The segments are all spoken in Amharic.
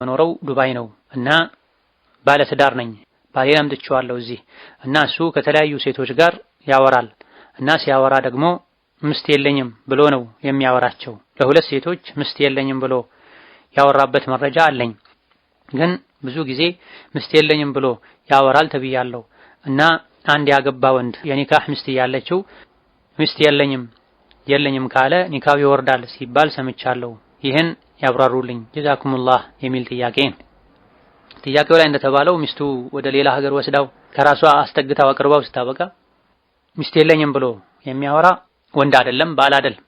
የምኖረው ዱባይ ነው እና ባለትዳር ነኝ። ባሌን አምጥቼዋለሁ እዚህ እና እሱ ከተለያዩ ሴቶች ጋር ያወራል እና ሲያወራ ደግሞ ምስት የለኝም ብሎ ነው የሚያወራቸው። ለሁለት ሴቶች ምስት የለኝም ብሎ ያወራበት መረጃ አለኝ። ግን ብዙ ጊዜ ምስት የለኝም ብሎ ያወራል ተብያለሁ እና አንድ ያገባ ወንድ የኒካህ ምስት እያለችው ምስት የለኝም የለኝም ካለ ኒካው ይወርዳል ሲባል ሰምቻለሁ። ይህን ያብራሩልኝ ጀዛኩሙላህ የሚል ጥያቄ ነው። ጥያቄው ላይ እንደተባለው ሚስቱ ወደ ሌላ ሀገር ወስዳው ከራሷ አስጠግታው አቅርባው ስታበቃ ሚስት የለኝም ብሎ የሚያወራ ወንድ አይደለም፣ ባል አይደለም።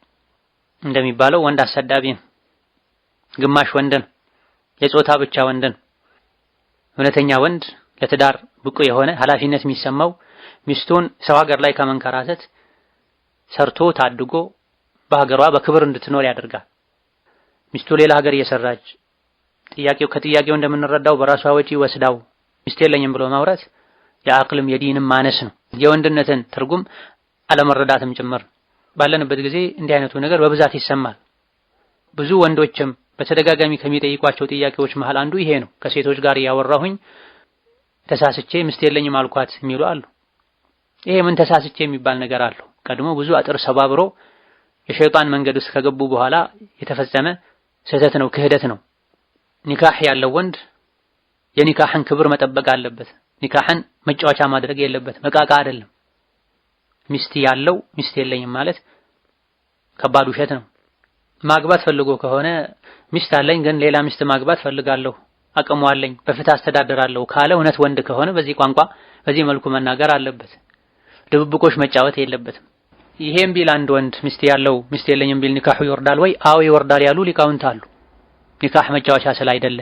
እንደሚባለው ወንድ አሰዳቢ ነው፣ ግማሽ ወንድን፣ የጾታ ብቻ ወንድን። እውነተኛ ወንድ ለትዳር ብቁ የሆነ ኃላፊነት የሚሰማው ሚስቱን ሰው ሀገር ላይ ከመንከራተት ሰርቶ ታድጎ በሀገሯ በክብር እንድትኖር ያደርጋል። ሚስቱ ሌላ ሀገር እየሰራች ጥያቄው ከጥያቄው እንደምንረዳው በራሷ ወጪ ወስዳው ሚስት የለኝም ብሎ ማውራት የአቅልም የዲንም ማነስ ነው። የወንድነትን ትርጉም አለመረዳትም ጭምር። ባለንበት ጊዜ እንዲህ አይነቱ ነገር በብዛት ይሰማል። ብዙ ወንዶችም በተደጋጋሚ ከሚጠይቋቸው ጥያቄዎች መሃል አንዱ ይሄ ነው። ከሴቶች ጋር እያወራሁኝ ተሳስቼ ሚስት የለኝም አልኳት የሚሉ አሉ። ይሄ ምን ተሳስቼ የሚባል ነገር አለው? ቀድሞ ብዙ አጥር ሰባብሮ የሸይጣን መንገድ ውስጥ ከገቡ በኋላ የተፈጸመ ስህተት ነው፣ ክህደት ነው። ኒካህ ያለው ወንድ የኒካህን ክብር መጠበቅ አለበት። ኒካህን መጫወቻ ማድረግ የለበትም። እቃቃ አይደለም። ሚስት ያለው ሚስት የለኝም ማለት ከባድ ውሸት ነው። ማግባት ፈልጎ ከሆነ ሚስት አለኝ ግን ሌላ ሚስት ማግባት ፈልጋለሁ፣ አቅሙ አለኝ፣ በፍትህ አስተዳድራለሁ ካለ እውነት ወንድ ከሆነ በዚህ ቋንቋ በዚህ መልኩ መናገር አለበት። ድብብቆሽ መጫወት የለበትም። ይሄም ቢል አንድ ወንድ ሚስት ያለው ሚስት የለኝም ቢል ኒካሑ ይወርዳል ወይ? አዎ ይወርዳል ያሉ ሊቃውንት አሉ። ኒካህ መጫወቻ ስላይደለ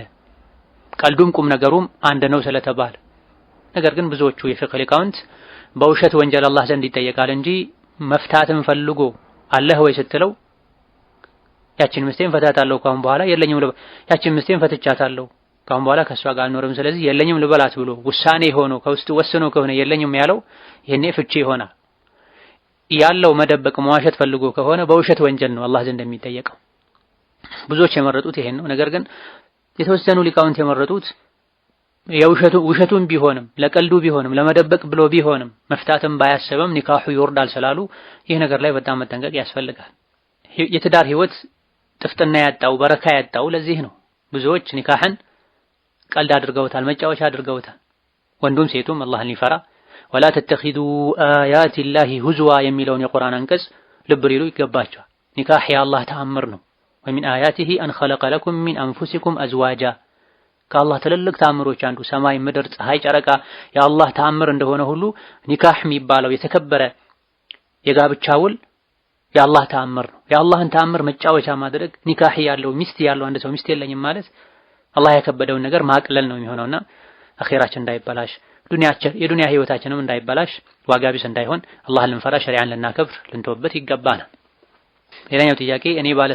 ቀልዱም ቁም ነገሩም አንድ ነው ስለተባለ። ነገር ግን ብዙዎቹ የፊቅህ ሊቃውንት በውሸት ወንጀል አላህ ዘንድ ይጠየቃል እንጂ መፍታትን ፈልጎ አለህ ወይ ስትለው ያችን ሚስቴን ፈታታለሁ ካሁን በኋላ የለኝም ያችን ሚስቴን ፈትቻታለሁ ካሁን በኋላ ከእሷ ጋር አልኖርም ስለዚህ የለኝም ልበላት ብሎ ውሳኔ ሆኖ ከውስጡ ወስኖ ከሆነ የለኝም ያለው ይሄኔ ፍቺ ይሆናል። ያለው መደበቅ መዋሸት ፈልጎ ከሆነ በውሸት ወንጀል ነው አላህ ዘንድ የሚጠየቀው። ብዙዎች የመረጡት ይሄን ነው። ነገር ግን የተወሰኑ ሊቃውንት የመረጡት የውሸቱ ውሸቱን ቢሆንም ለቀልዱ ቢሆንም ለመደበቅ ብሎ ቢሆንም መፍታትም ባያሰብም ኒካሑ ይወርዳል ስላሉ ይህ ነገር ላይ በጣም መጠንቀቅ ያስፈልጋል። የትዳር ህይወት ጥፍጥና ያጣው በረካ ያጣው ለዚህ ነው። ብዙዎች ኒካህን ቀልድ አድርገውታል፣ መጫወቻ አድርገውታል። ወንዱም ሴቱም አላህን ሊፈራ ولا تتخذوا آيات الله هزوا የሚለውን የቁርአን አንቀጽ ልብ ሊሉ ይገባቸዋል። ኒካህ የአላህ ተአምር ነው። ومن آياته أن خلق لكم من أنفسكم أزواجا ከአላህ ትልልቅ ተአምሮች አንዱ ሰማይ፣ ምድር፣ ፀሐይ፣ ጨረቃ የአላህ ተአምር እንደሆነ ሁሉ ኒካህ የሚባለው የተከበረ የጋብቻ ውል የአላህ ተአምር ነው። የአላህን ተአምር መጫወቻ ማድረግ ኒካህ ያለው ሚስት ያለው አንድ ሰው ሚስት የለኝም ማለት አላህ ያከበደውን ነገር ማቅለል ነው የሚሆነውና አኼራችን እንዳይበላሽ ዱንያችን የዱንያ ህይወታችንም እንዳይበላሽ ዋጋ ቢስ እንዳይሆን አላህን ልንፈራ ሸሪዓን ልናከብር ልንተውበት ይገባናል። ሌላኛው ጥያቄ እኔ ባለ